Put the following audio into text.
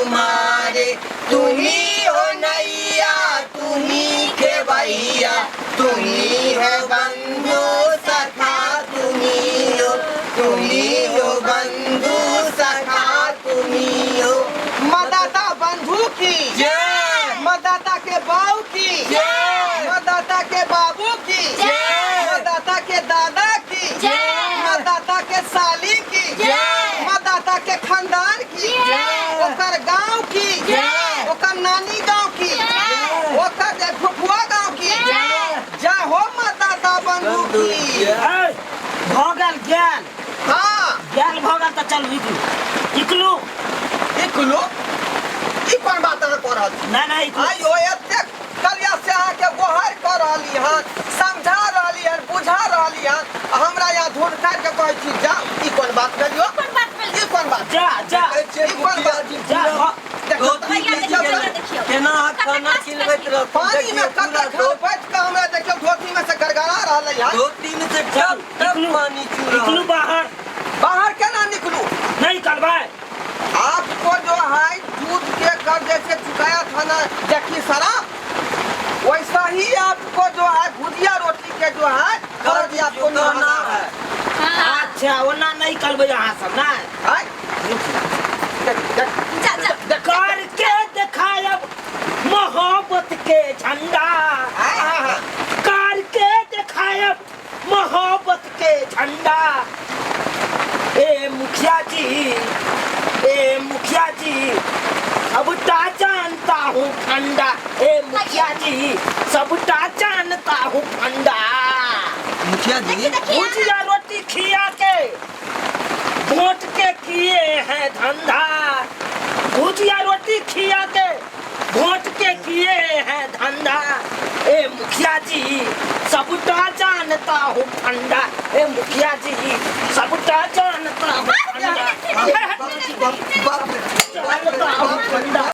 तुम्हारे, तुम्ही हो नैया तुम्ही खेवैया, तुम्ही हो बंधु सखा तुम्ही हो, तुम्ही हो बंधु सखा तुम्ही हो। मतदाता बंधु की जय। मतदाता के बाऊ की जय। मतदाता के बाबू की जय। मतदाता के दादा की जय। मतदाता के साली की जय। मतदाता के खानदान की जय। ओकर गांव की जय। ओकर नानी गांव की जय। ओकर फुफुआ गांव की जय। जय हो मतदाता बंधु की। जय। भऽ गेल गेल। हाँ गेल भऽ गेल तऽ चलू निकलू निकलू। निकलू ई कोन बात अहाँ कऽ रहल छी? नहि नहि निकलू। आइयो एतेक कलिया से अहाँके गोहारि कऽ रहली हन, समझा रहली हन, बुझा रहली हन, आ हमरा यहाँ धुर काटि के कहै छी जाउ। ई कोन बात भेल यौ? कोन बात भेल? ई कोन बात? जा जा देखै छियै ई कोन मुखिया बात? जी जा पूरा देखियौ धोती भैया खींच देखियौ, के भैया देखियौ। केना कते खाना कष्ट खिलबैत करथिन। रहथिन। पानी में देखियौ कते पूरा खान बैठ के हमरा देखियौ धोती में से गड़गड़ा रहलै हन। धोती में से टप टप निकलू। पानी चू निकलू रहल। बाहर। बाहर केना निकलू? नहि निकलबै। आपको जो है दूध के कर्ज जैसे चुकाया था ना जखी शराब, वैसा ही आपको जो है भुजिया रोटी के जो है कर्ज आपको चुकाना निभाना है। है। हाँ। अच्छा ओना नहि निकलबै अहाँ सब नहि। आय? देख, देख, जा जा। देख। करके देखायब मोहब्बत के झंडा। हाँ, हाँ, हाँ। करके देखायब मोहब्बत के झंडा। ए मुखिया जी, ए मुखिया जी, सबटा जानता हूँ फंडा। ए मुखिया जी, सबटा जानता हूँ फंडा। मुखिया जी देखिए देखिए। भुजिया रोटी खिया के वोट के किए हैं धंधा। भुजिया रोटी खिया के वोट के किए हैं धंधा। ए मुखिया जी, सबटा जानता हूँ फंडा। ए मुखिया जी, सबटा जानता हूँ फंडा। बाप रे, बाप रे, जानता हूँ फंडा।